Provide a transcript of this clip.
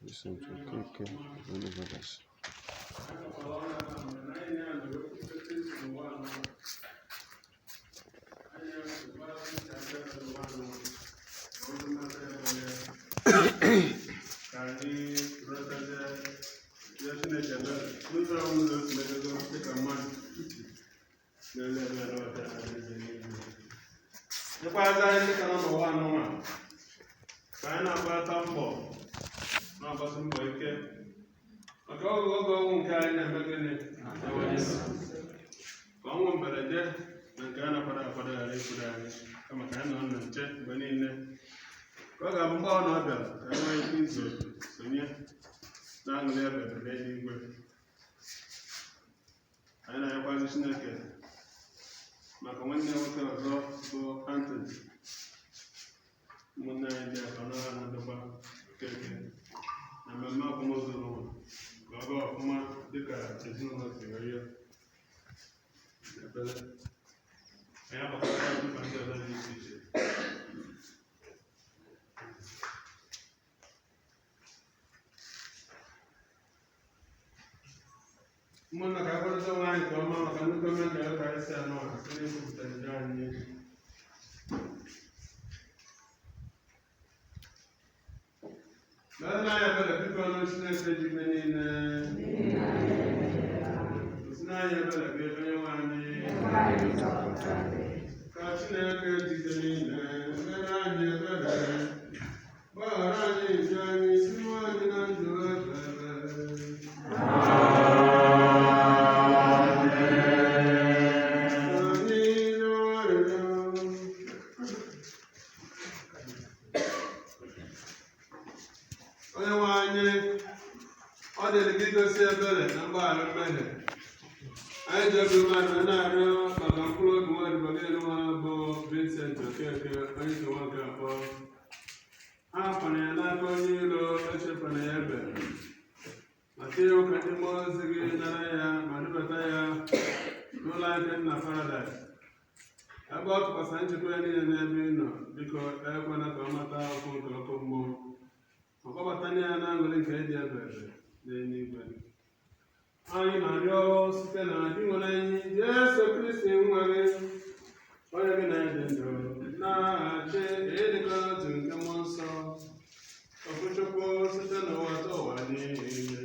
Vincent Okeke Ebony Brothers. Ka anyị rịọtazie rịọ Chineke ebere n'ụzọ ọbụla ụzọ o si mejọgo dịka mmadụ na-ele ebere ọbịa na alaeze n'eluigwe. Nyekwazi anyị dịka nọ n'ụwa anụnwa ka anyị na-agbata mbọ na-agbasi mbọ ike maka oge oge ọnwụ nke anyị na-eme gịnị na-abịawanye ka ọnwụ mberede na nke a na-akwado akwado ghara ikwuru anyị, kama ka anyị nọ na nche mgbe niile ka ọ ga-abụ mgbe ọ na ọ bịara ka anyị nwee ike iso sonye na aṅụrị ebebe n'eluigwe. Anyị na-ayọkwazi Chineke maka nwanne ya nwoke ọzọ bụ Anthony, ụmụnne anyị dị akọ n'agha na ndokwa Okeke na mmemme akwamozu n'ụwa ka ọ gaa ọfụma dịka ezinụlọ si wee rịọ ekpere. Anyị agbakọta mkpa ndị ọzọ dị iche iche. Ụmụnna, ka akwadote onwe anyị nke ọma maka nnukwu mmemme Eucharisti anọ a site n'ikwupụta njọ anyị. Meere anyị ebere, biko, ọnụ Chineke ji ikpe niile. Gosi anyị ebere gị, onye nwe anyị. Ka Chineke ji ike niile mere anyị ebere, gbaghara anyị njọ anyị, duo anyị na ndụ ebere. Anyị rịọ arịrịọ. Onye nwe anyị, ọ dịrị gị igosi ebere na mgbaghara mmehie. Anyị ji obi umeala na-arịọ maka mkpụrụ obi nwa odibo gị nwa bụ Vincent Okeke, onye nke nwoke akpọ ha kwana ya n'aka onye iro, echefuna ya ebere ma tinye ụka ndị mmụọ ozi gị nara ya ma dubata ya n'ụlọ nke nna paradaịs, ebe ọ tụkwasịrị nchekwa ya niile n'ebe ị nọ. Biko, ekwela ka ọ mata ọkụ nke ọkụ mmụọ, ma kpọbatanye ya na aṅụrị nke ịdị ebere n'eluigwe. Anyị na-arịọ site na Dinwenụ anyị Jesu Kristi nwa gị, onye gị na ya dị ndụ na-achị ịdịkọ n'otu nke mmụọ nsọ, okwuchukwu, site n'ụwa ta ụwa niile.